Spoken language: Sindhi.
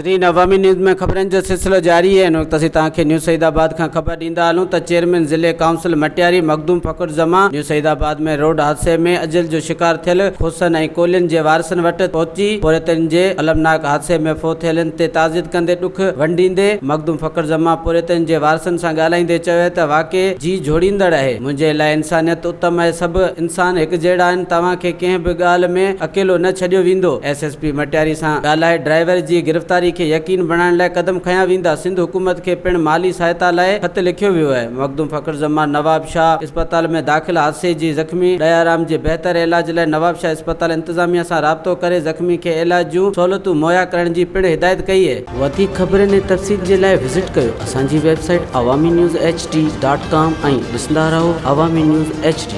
ناظرين عوامي نيوز ۾ خبرن جو سلسلو جاري آهي هن وقت اسين توهان کي نيو سعيد آباد کان خبر ڏيندا هلون ته چيئرمين ضلعي council Matiari Makhdoom Fakhar Zaman new Saeedabad ۾ road حادثي ۾ اجل جو شڪار ٿيل کوسن ۽ ڪولهين جي وارثن وٽ پهچي پورهيتن جي المناڪ حادثي ۾ فوت ٿيلن تي تعزيت ڪندي ڏک ونڊيندي مخدوم فخر زمان پورهيتن جي وارثن سان ڳالهائيندي چيو ته واقعي جي جهوڙيندڙ اهي منهنجي لاء انسانيت اتم اهي سڀ انسان هڪجهڙا آهن توهان کي ڪنهن به ڳالهه ۾ اڪيلو نه ڇڏيو ويندو ايس ايس پي مٽياري سان ڳالهائي ڊرائيور جي گرفتاري کي يقين بڻائڻ لاء قدم کنيا ويندا، سنڌ حڪومت کي پڻ مالي سهائتا لاء خط لکيو ويو آهي. مخدوم فخر زمان نوابشاهه اسپتال ۾ داخل حادثي جي زخمي ڏيارام جي بهتر علاج لاء نوابشاهه اسپتال انتظاميا سان رابطو ڪري زخمي کي علاج جون سهولتون مهيا ڪرڻ جي پڻ هدايت ڪئي. وڌيڪ خبرن ۽ تفصيل جي لاء وزٽ ڪيو اسان جي website Awami news H D dot com ۽ ڏسندا رهو عوامي نيوز ايڇ ڊي.